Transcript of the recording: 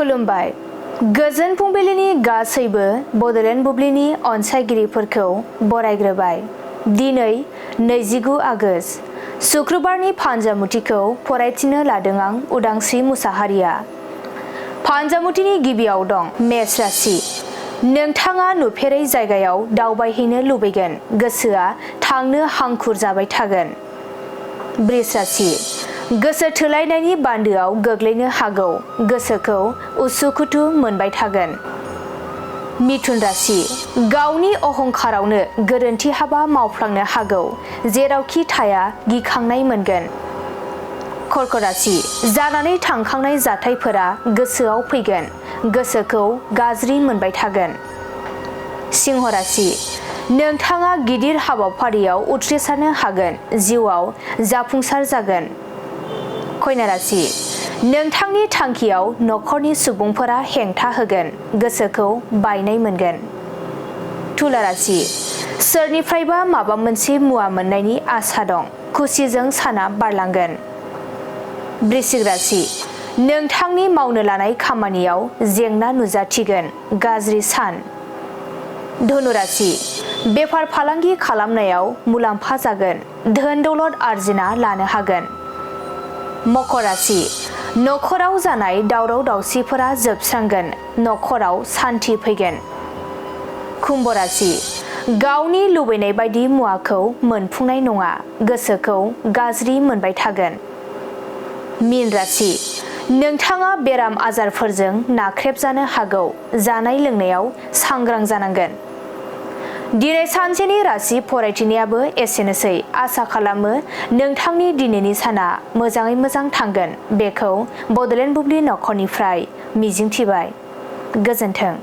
खुलुमबाय। गोजोन फुंबिलिनि गासैबो बड'लेण्ड बुब्लिनि अनसायगिरिफोरखौ बरायग्रोबाय। दिनै 29 आगस्त शुक्रबारनि फान्जामुथिखौ फरायथिनो लादों आं उदांस्रि मुसाहारिया। फान्जामुथिनि गिबियाव दं मेष राशि। नोंथाङा नुफेरै जायगायाव दावबायहैनो लुबैगोन, गोसोआ थांनो हांखुर जाबाय थागोन। बृष राशि। गोसो थोलायनायनि बान्दोआव गोग्लैनो हागौ, गोसोखौ उसुखुथु मोनबाय थागोन। मिथुन राशि। गावनि अहंखारावनो गोरोन्थि हाबा मावफ्लांनो हागौ, जेरावखि थाया गिखांनाय मोनगोन। कर्क राशि। जानानै थांखांनाय जाथायफोरा गोसोआव फैगोन, गोसोखौ गाज्रि मोनबाय थागोन। सिंह राशि। नोंथाङा गिदिर हाबाफारियाव उथ्रिसारनो हागोन, जिउआव जाफुंसार जागोन। कन्या राशि। नोंथांनि थांखियाव नखरनि सुबुंफोरा हेंथा होगोन, गोसोखौ बायनाय मोनगोन। तुला राशि। सोरनिफ्रायबा माबा मोनसे मुवा मोननायनि आसा दं, खुसिजों साना बारलांगोन। वृश्चिक राशि। नोंथांनि मावनो लानाय खामानियाव जेंना नुजाथिगोन, गाज्रि सान। धनु राशि। बेफार फालांगि खालामनायाव मुलाम्फा जागोन, धोन दौलत आरजिना लानो हागोन। मकर राशि। नखराव जानाय दावराव दावसिफोरा जोबस्रांगोन, नखराव सान्थि फैगोन। कुम्भ राशि। गावनि लुबैनाय बायदि मुवाखौ मोनफुंनाय नङा, गोसोखौ गाज्रि मोनबाय थागोन। मीन राशि। नोंथाङा बेराम आजारफोरजों नाख्रेबजानो हागौ, जानाय लोंनायाव सांग्रां जानांगोन। दिनै सानसेनि राशि फरायथिनायाबो एसेनोसै। आसा खालामो नोंथांनि दिनैनि साना मोजाङै मोजां थांगोन, बेखौ बड'लेण्ड बुब्लि नखरनिफ्राय मिजिंथिबाय। गोजोन्थों।